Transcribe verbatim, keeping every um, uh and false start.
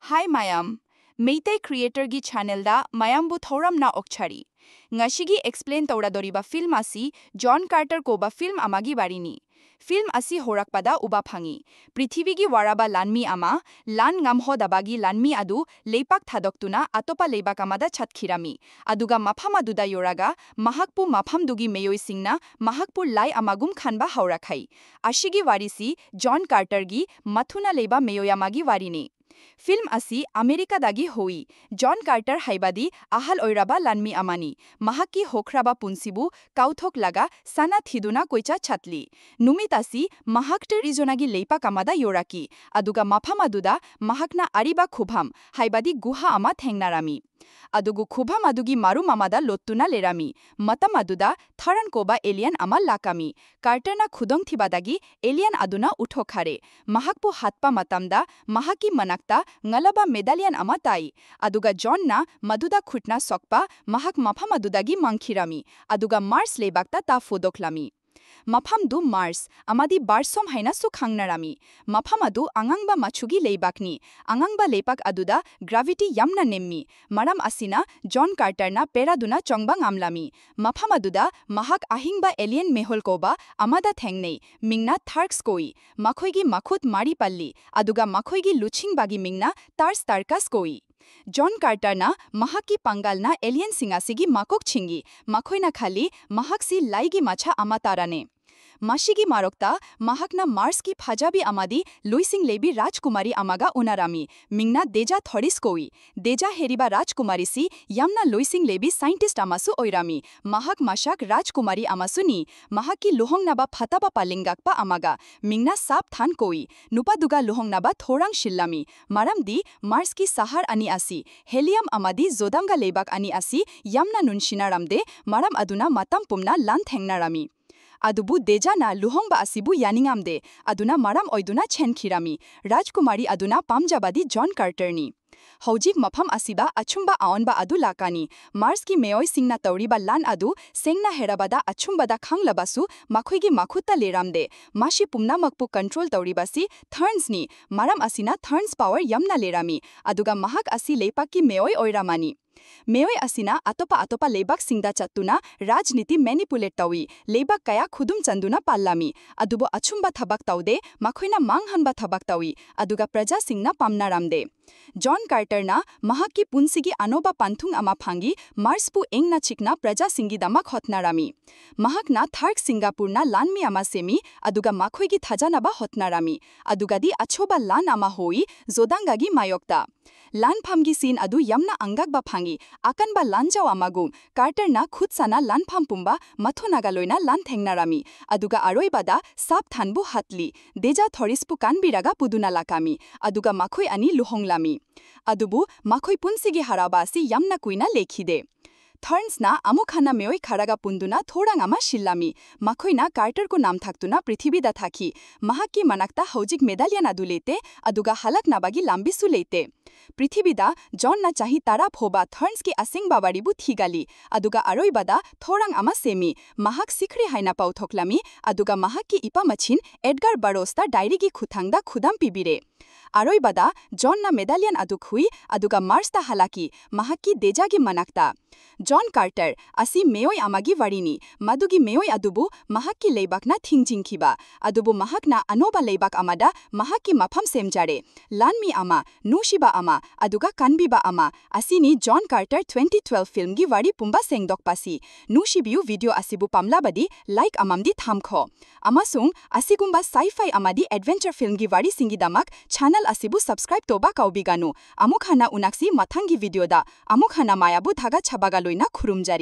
Hi mayam, Meitei Creator ꯒꯤ channel ꯗ ꯃꯌꯥꯝꯕꯨ ꯊꯧꯔꯝꯅ ꯑꯣꯛꯆꯔꯤ꯫ ꯉꯁꯤꯒꯤ explain ꯇꯧꯔꯗꯧꯔꯤꯕ film ꯑꯁꯤ John Carter ꯀꯧꯕ film ꯑꯃꯒꯤ ꯋꯥꯔꯤꯅꯤ꯫ Film ꯑꯁꯤ ꯍꯧꯔꯛꯄꯗ ꯎꯕ ꯐꯪꯏ꯫ ꯄ꯭ꯔꯤꯊꯤꯕꯤꯒꯤ ꯋꯥꯔꯕ ꯂꯥꯟꯃꯤ ꯑꯃ, ꯂꯥꯟ ꯉꯝꯍꯧꯗꯕꯒꯤ ꯂꯥꯟꯃꯤ ꯑꯗꯨ ꯂꯩꯄꯥꯛ ꯊꯥꯗꯣꯛꯇꯨꯅ ꯑꯇꯣꯞꯄ ꯂꯩꯕꯥꯛ ꯑꯃꯗ ꯆꯠꯈꯤꯔꯝꯃꯤ꯫ ꯑꯗꯨꯒ ꯃꯐꯝ ꯑꯗꯨꯗ ꯌꯧꯔꯒ ꯃꯍꯥꯛꯄꯨ ꯃꯐꯝꯗꯨꯒꯤ ꯃꯤꯑꯣꯏꯁꯤꯡꯅ ꯃꯍꯥꯛꯄꯨ ꯂꯥꯏ ꯑꯃꯒꯨꯝ ꯈꯟꯕ ꯍꯧꯔꯛꯈꯤ꯫ ꯑꯁꯤꯒꯤ ꯋꯥꯔꯤꯁꯤ John Carter ꯒꯤ ꯃꯊꯨꯅ ꯂꯩꯕ ꯃꯤꯑꯣꯏ ꯑꯃꯒꯤ ꯋꯥꯔꯤꯅꯤ꯫ Film ꯑꯁꯤ ꯑꯃꯦꯔꯤꯀꯥꯗꯒꯤ ꯍꯧꯏ꯫ John Carter ꯍꯥꯏꯕꯗꯤ ꯑꯍꯜ ꯑꯣꯏꯔꯕ ꯂꯥꯟꯃꯤ ꯑꯃꯅꯤ꯫ ꯃꯍꯥꯛꯀꯤ ꯍꯧꯈ꯭ꯔꯕ ꯄꯨꯟꯁꯤꯕꯨ ꯀꯥꯎꯊꯣꯛꯂꯒ ꯁꯅꯥ ꯊꯤꯗꯨꯅ ꯀꯣꯏꯆꯠ ꯆꯠꯂꯤ꯫ ꯅꯨꯃꯤꯠ ꯑꯁꯤ ꯃꯍꯥꯛ Arizona ꯒꯤ ꯂꯩꯄꯥꯛ ꯑꯃꯗ ꯌꯧꯔꯛꯏ, ꯑꯗꯨꯒ ꯃꯐꯝ ꯑꯗꯨꯗ ꯃꯍꯥꯛꯅ ꯑꯔꯤꯕ ꯈꯨꯕꯝ ꯍꯥꯏꯕꯗꯤ ꯒꯨꯍꯥ ꯑꯃ ꯊꯦꯡꯅꯔꯝꯃꯤ꯫ ꯑꯗꯨꯒ ꯈꯨꯕꯝ ꯑꯗꯨꯒꯤ ꯃꯔꯨꯝ ꯑꯃꯗ ꯂꯣꯠꯇꯨꯅ ꯂꯩꯔꯝꯃꯤ꯫ ꯃꯇꯝ ꯑꯗꯨꯗ Theron ꯀꯧꯕ alien ꯑꯃ ꯂꯥꯛꯂꯝꯃꯤ꯫ Carter ꯅ ꯈꯨꯗꯣꯡꯊꯤꯕꯗꯒꯤ alien ꯑꯗꯨꯅ ꯎꯠꯊꯣꯛꯈꯔꯦ꯫ ꯃꯍꯥꯛꯄꯨ ꯍꯥꯠꯄ ꯃꯇꯝꯗ ꯃꯍꯥꯛꯀꯤ ꯃꯅꯥꯛꯇ ꯉꯂꯕ medallion ꯑꯃ ꯇꯥꯏ, ꯑꯗꯨꯒ John ꯅ ꯃꯗꯨꯗ ꯈꯨꯠꯅ ꯁꯣꯛꯄ ꯃꯍꯥꯛ ꯃꯐꯝ ꯑꯗꯨꯗꯒꯤ ꯃꯥꯡꯈꯤꯔꯝꯃꯤ, ꯑꯗꯨꯒ Mars ꯂꯩꯕꯥꯛꯇ ꯇꯥ ꯐꯨꯗꯣꯛꯂꯝꯃꯤ꯫ ꯃꯐꯝꯗꯨ Mars ꯑꯃꯗꯤ ꯕꯥꯔꯁꯣꯝ ꯍꯥꯏꯅꯁꯨ ꯈꯪꯅꯔꯝꯃꯤ꯫ ꯃꯐꯝ ꯑꯗꯨ ꯑꯉꯥꯡꯕ ꯃꯆꯨꯒꯤ ꯂꯩꯕꯥꯛꯅꯤ꯫ ꯑꯉꯥꯡꯕ ꯂꯩꯕꯥꯛ ꯑꯗꯨꯗ gravity ꯌꯥꯝꯅ ꯅꯦꯝꯃꯤ꯫ ꯃꯔꯝ ꯑꯁꯤꯅ John Carter ꯅ ꯄꯦꯔꯥꯗꯨꯅ ꯆꯪꯕ ꯉꯝꯂꯝꯃꯤ꯫ ꯃꯐꯝ ꯑꯗꯨꯗ ꯃꯍꯥꯛ ꯑꯍꯤꯡꯕ alien ꯃꯤꯍꯨꯜ ꯀꯧꯕ ꯑꯃꯗ ꯊꯦꯡꯅꯩ꯫ ꯃꯤꯡꯅ Tharks ꯀꯧꯏ꯫ ꯃꯈꯣꯏꯒꯤ ꯃꯈꯨꯠ ꯃꯔꯤ ꯄꯜꯂꯤ, ꯑꯗꯨꯒ ꯃꯈꯣꯏꯒꯤ ꯂꯨꯆꯤꯡꯕꯒꯤ ꯃꯤꯡꯅ Tars Tarkas ꯀꯧꯏ꯫ John Carter ꯅ ꯃꯍꯥꯛꯀꯤ ꯄꯥꯡꯒꯜꯅ alien ꯁꯤꯡ ꯑꯁꯤꯒꯤ ꯃꯀꯣꯛ ꯆꯤꯡꯏ꯫ ꯃꯈꯣꯏꯅ ꯈꯜꯂꯤ ꯃꯍꯥꯛꯁꯤ ꯂꯥꯏꯒꯤ ꯃꯆꯥ ꯑꯃ ꯇꯥꯔꯅꯤ꯫ ꯃꯁꯤꯒꯤ ꯃꯔꯛꯇ ꯃꯍꯥꯛꯅ Mars ꯀꯤ ꯐꯖꯕꯤ ꯑꯃꯗꯤ ꯂꯣꯏꯁꯤꯡ ꯂꯩꯕꯤ ꯔꯥꯖꯀꯨꯃꯥꯔꯤ ꯑꯃꯒ ꯎꯅꯔꯝꯃꯤ꯫ ꯃꯤꯡꯅ Dejah Thoris ꯀꯧꯏ꯫ Dejah ꯍꯥꯏꯔꯤꯕ ꯔꯥꯖꯀꯨꯃꯥꯔꯤꯁꯤ ꯌꯥꯝꯅ ꯂꯣꯏꯁꯤꯡ ꯂꯩꯕꯤ scientist ꯑꯃꯁꯨ ꯑꯣꯏꯔꯝꯃꯤ꯫ ꯃꯍꯥꯛ ꯃꯁꯛ ꯔꯥꯖꯀꯨꯃꯥꯔꯤ ꯑꯃꯁꯨꯅꯤ꯫ ꯃꯍꯥꯛꯀꯤ ꯂꯨꯍꯣꯡꯅꯕ ꯐꯠꯇꯕ ꯄꯥꯂꯤꯡꯉꯛꯄ ꯑꯃꯒ, ꯃꯤꯡꯅ Sab Than ꯀꯧꯏ, ꯅꯨꯄꯥꯗꯨꯒ ꯂꯨꯍꯣꯡꯅꯕ ꯊꯧꯔꯥꯡ ꯁꯤꯜꯂꯝꯃꯤ꯫ ꯃꯔꯝꯗꯤ Mars ꯀꯤ ꯁꯍꯔ ꯑꯅꯤ ꯑꯁꯤ, Helium ꯑꯃꯗꯤ Zodanga ꯂꯩꯕꯥꯛ ꯑꯅꯤ ꯑꯁꯤ ꯌꯥꯝꯅ ꯅꯨꯡꯁꯤꯅꯔꯝꯗꯦ, ꯃꯔꯝ ꯑꯗꯨꯅ ꯃꯇꯝ ꯄꯨꯝꯅ ꯂꯥꯟ ꯊꯦꯡꯅꯔꯝꯃꯤ꯫ ꯑꯗꯨꯕꯨ ꯗꯦꯖꯥꯅ ꯂꯨꯍꯣꯡꯕ ꯑꯁꯤꯕꯨ ꯌꯥꯅꯤꯡꯉꯝꯗꯦ, ꯑꯗꯨꯅ ꯃꯔꯝ ꯑꯣꯏꯗꯨꯅ ꯆꯦꯟꯈꯤꯔꯝꯃꯤ꯫ ꯔꯥꯖꯀꯨꯃꯥꯔꯤ ꯑꯗꯨꯅ ꯄꯥꯝꯖꯕꯗꯤ ꯖꯣꯟ ꯀꯥꯔꯇꯔꯅꯤ꯫ ꯍꯧꯖꯤꯛ ꯃꯐꯝ ꯑꯁꯤꯗ ꯑꯆꯨꯝꯕ ꯑꯑꯣꯟꯕ ꯑꯗꯨ ꯂꯥꯛꯀꯅꯤ꯫ ꯃꯥꯔꯁꯀꯤ ꯃꯤꯑꯣꯏꯁꯤꯡꯅ ꯇꯧꯔꯤꯕ ꯂꯥꯟ ꯑꯗꯨ ꯁꯦꯡꯅ ꯍꯥꯏꯔꯕꯗ ꯑꯆꯨꯝꯕꯗ ꯈꯪꯂꯕꯁꯨ ꯃꯈꯣꯏꯒꯤ ꯃꯈꯨꯠꯇ ꯂꯩꯔꯝꯗꯦ꯫ ꯃꯁꯤ ꯄꯨꯝꯅꯃꯛꯄꯨ ꯀꯟꯇ꯭ꯔꯣꯜ ꯇꯧꯔꯤꯕꯁꯤ ꯊꯔꯟꯁꯅꯤ꯫ ꯃꯔꯝ ꯑꯁꯤꯅ ꯊꯔꯟꯁ ꯄꯥꯋꯔ ꯌꯥꯝꯅ ꯂꯩꯔꯝꯃꯤ, ꯑꯗꯨꯒ ꯃꯍꯥꯛ ꯑꯁꯤ ꯂꯩꯄꯥꯛꯀꯤ ꯃꯤꯑꯣꯏ ꯑꯣꯏꯔꯝꯃꯅꯤ꯫ ꯃꯤꯑꯣꯏ ꯑꯁꯤꯅ ꯑꯇꯣꯞꯄ ꯑꯇꯣꯞꯄ ꯂꯩꯕꯥꯛꯁꯤꯡꯗ ꯆꯠꯇꯨꯅ ꯔꯥꯖꯅꯤꯇꯤ ꯃꯦꯅꯤꯄꯨꯂꯦꯠ ꯇꯧꯏ, ꯂꯩꯕꯥꯛ ꯀꯌꯥ ꯈꯨꯗꯨꯝ ꯆꯟꯗꯨꯅ ꯄꯥꯜꯂꯝꯃꯤ, ꯑꯗꯨꯕꯨ ꯑꯆꯨꯝꯕ ꯊꯕꯛ ꯇꯧꯗꯦ, ꯃꯈꯣꯏꯅ ꯃꯥꯡꯍꯟꯕ ꯊꯕꯛ ꯇꯧꯏ, ꯑꯗꯨꯒ ꯄ꯭ꯔꯖꯥꯁꯤꯡꯅ ꯄꯥꯝꯅꯔꯝꯗꯦ꯫ ꯖꯣꯟ ꯀꯥꯔꯇꯔꯅ ꯃꯍꯥꯛꯀꯤ ꯄꯨꯟꯁꯤꯒꯤ ꯑꯅꯧꯕ ꯄꯟꯊꯨꯡ ꯑꯃ ꯐꯪꯏ, ꯃꯥꯔꯁꯄꯨ ꯏꯪꯅ ꯆꯤꯛꯅ ꯄ꯭ꯔꯖꯥꯁꯤꯡꯒꯤꯗꯃꯛ ꯍꯣꯠꯅꯔꯝꯃꯤ꯫ ꯃꯍꯥꯛꯅ ꯊꯥꯔꯛ ꯁꯤꯡꯒꯥꯄꯨꯔꯅ ꯂꯥꯟꯃꯤ ꯑꯃ ꯁꯦꯝꯃꯤ, ꯑꯗꯨꯒ ꯃꯈꯣꯏꯒꯤ ꯊꯥꯖꯅꯕ ꯍꯣꯠꯅꯔꯝꯃꯤ, ꯑꯗꯨꯒꯗꯤ ꯑꯆꯧꯕ ꯂꯥꯟ ꯑꯃ ꯍꯧꯏ, ꯖꯣꯗꯥꯡꯒꯥꯒꯤ ꯃꯥꯌꯣꯛꯇ꯫ ꯂꯥꯟꯐꯝꯒꯤ ꯁꯤꯟ ꯑꯗꯨ ꯌꯥꯝꯅ ꯑꯉꯛꯄ ꯐꯪꯏ, ꯑꯀꯟꯕ ꯂꯥꯟꯖꯥꯎ ꯑꯃꯒꯨꯝ꯫ ꯀꯥꯔꯇꯔꯅ ꯈꯨꯠꯁꯥꯅ ꯂꯥꯟꯐꯝ ꯄꯨꯝꯕ ꯃꯊꯣꯅꯥꯒ ꯂꯣꯏꯅ ꯂꯥꯟꯊꯦꯡꯅꯔꯝꯃꯤ, ꯑꯗꯨꯒ ꯑꯔꯣꯏꯕꯗ ꯁꯥꯞꯊꯥꯟꯕꯨ ꯍꯥꯠꯂꯤ꯫ ꯗꯦꯖꯥ ꯊꯣꯔꯤꯁꯄꯨ ꯀꯟꯕꯤꯔꯒ ꯄꯨꯗꯨꯅ ꯂꯥꯛꯂꯝꯃꯤ, ꯑꯗꯨꯒ ꯃꯈꯣꯏ ꯑꯅꯤ ꯂꯨꯍꯣꯡꯂꯝꯃꯤ꯫ ꯑꯗꯨꯕꯨ ꯃꯈꯣꯏ ꯄꯨꯟꯁꯤꯒꯤ ꯍꯔꯥꯎꯕ ꯑꯁꯤ ꯌꯥꯝꯅ ꯀꯨꯏꯅ ꯂꯩꯈꯤꯗꯦ꯫ ꯊꯔꯟꯁꯅ ꯑꯃꯨꯛ ꯍꯟꯅ ꯃꯤꯑꯣꯏ ꯈꯔꯒ ꯄꯨꯟꯗꯨꯅ ꯊꯧꯔꯥꯡ ꯑꯃ ꯁꯤꯜꯂꯝꯃꯤ꯫ ꯃꯈꯣꯏꯅ ꯀꯥꯔꯇꯔꯕꯨ ꯅꯝꯊꯛꯇꯨꯅ ꯄ꯭ꯔꯤꯊꯤꯕꯤꯗ ꯊꯥꯈꯤ꯫ ꯃꯍꯥꯛꯀꯤ ꯃꯅꯥꯛꯇ ꯍꯧꯖꯤꯛ ꯃꯦꯗꯥꯂꯤꯌꯟ ꯑꯗꯨ ꯂꯩꯇꯦ, ꯑꯗꯨꯒ ꯍꯜꯂꯛꯅꯕꯒꯤ ꯂꯝꯕꯤꯁꯨ ꯂꯩꯇꯦ꯫ ꯄ꯭ꯔꯤꯊꯤꯕꯤꯗ ꯖꯣꯟꯅ ꯆꯍꯤ ꯇꯔꯥ ꯐꯥꯎꯕ ꯊꯔꯟꯁꯀꯤ ꯑꯁꯦꯡꯕ ꯋꯥꯔꯤꯕꯨ ꯊꯤꯒꯠꯂꯤ, ꯑꯗꯨꯒ ꯑꯔꯣꯏꯕꯗ ꯊꯧꯔꯥꯡ ꯑꯃ ꯁꯦꯝꯃꯤ꯫ ꯃꯍꯥꯛ ꯁꯤꯈ꯭ꯔꯦ ꯍꯥꯏꯅ ꯄꯥꯎꯊꯣꯛꯂꯝꯃꯤ, ꯑꯗꯨꯒ ꯃꯍꯥꯛꯀꯤ ꯏꯄꯥ ꯃꯆꯤꯟ ꯑꯦꯗꯒꯥꯔ ꯕꯔꯣꯁꯇ ꯗꯥꯏꯔꯤꯒꯤ ꯈꯨꯠꯊꯥꯡꯗ ꯈꯨꯗꯝ ꯄꯤꯕꯤꯔꯦ꯫ ꯑꯔꯣꯏꯕꯗ ꯖꯣꯟꯅ ꯃꯦꯗꯥꯂꯤꯌꯟ ꯑꯗꯨ ꯈꯨꯏ, ꯑꯗꯨꯒ ꯃꯥꯔꯁꯇ ꯍꯜꯂꯛꯈꯤ, ꯃꯍꯥꯛꯀꯤ ꯗꯦꯖꯥꯒꯤ ꯃꯅꯥꯛꯇ꯫ ꯖꯣꯟ ꯀꯥꯔꯇꯔ ꯑꯁꯤ ꯃꯤꯑꯣꯏ ꯑꯃꯒꯤ ꯋꯥꯔꯤꯅꯤ, ꯃꯗꯨꯒꯤ ꯃꯤꯑꯣꯏ ꯑꯗꯨꯕꯨ ꯃꯍꯥꯛꯀꯤ ꯂꯩꯕꯥꯛꯅ ꯊꯤꯡꯖꯤꯟꯈꯤꯕ, ꯑꯗꯨꯕꯨ ꯃꯍꯥꯛꯅ ꯑꯅꯧꯕ ꯂꯩꯕꯥꯛ ꯑꯃꯗ ꯃꯍꯥꯛꯀꯤ ꯃꯐꯝ ꯁꯦꯝꯖꯔꯦ꯫ ꯂꯥꯟꯃꯤ ꯑꯃ, ꯅꯨꯡꯁꯤꯕ ꯑꯃ, ꯑꯗꯨꯒ ꯀꯟꯕꯤꯕ ꯑꯃ꯫ ꯑꯁꯤꯅꯤ ꯖꯣꯟ ꯀꯥꯔꯇꯔ twenty twelve ꯐꯤꯜꯝꯒꯤ ꯋꯥꯔꯤ ꯄꯨꯝꯕ ꯁꯦꯡꯗꯣꯛꯄꯁꯤ꯫ ꯅꯨꯡꯁꯤꯕꯤꯌꯨ, ꯚꯤꯗꯤꯑꯣ ꯑꯁꯤꯕꯨ ꯄꯥꯝꯂꯕꯗꯤ ꯂꯥꯏꯛ ꯑꯃꯝꯗꯤ ꯊꯝꯈꯣ꯫ ꯑꯃꯁꯨꯡ ꯑꯁꯤꯒꯨꯝꯕ ꯁꯥꯏ-ꯐꯥꯏ ꯑꯃꯗꯤ ꯑꯦꯗꯚꯦꯟꯆꯔ ꯐꯤꯜꯝꯒꯤ ꯋꯥꯔꯤꯁꯤꯡꯒꯤꯗꯃꯛ ꯆꯦꯅꯦꯜ ꯑꯁꯤꯕꯨ ꯁꯕꯁꯀ꯭ꯔꯥꯏꯕ ꯇꯧꯕ ꯀꯥꯎꯕꯤꯒꯅꯨ꯫ ꯑꯃꯨꯛ ꯍꯟꯅ ꯎꯅꯁꯤ ꯃꯊꯪꯒꯤ ꯚꯤꯗꯤꯑꯣꯗ꯫ ꯑꯃꯨꯛ ꯍꯟꯅ ꯃꯌꯥꯝꯕꯨ ꯊꯥꯒꯠꯆꯕꯒ ꯂꯣꯏꯅ ꯈꯨꯔꯨꯝꯖꯔꯤ꯫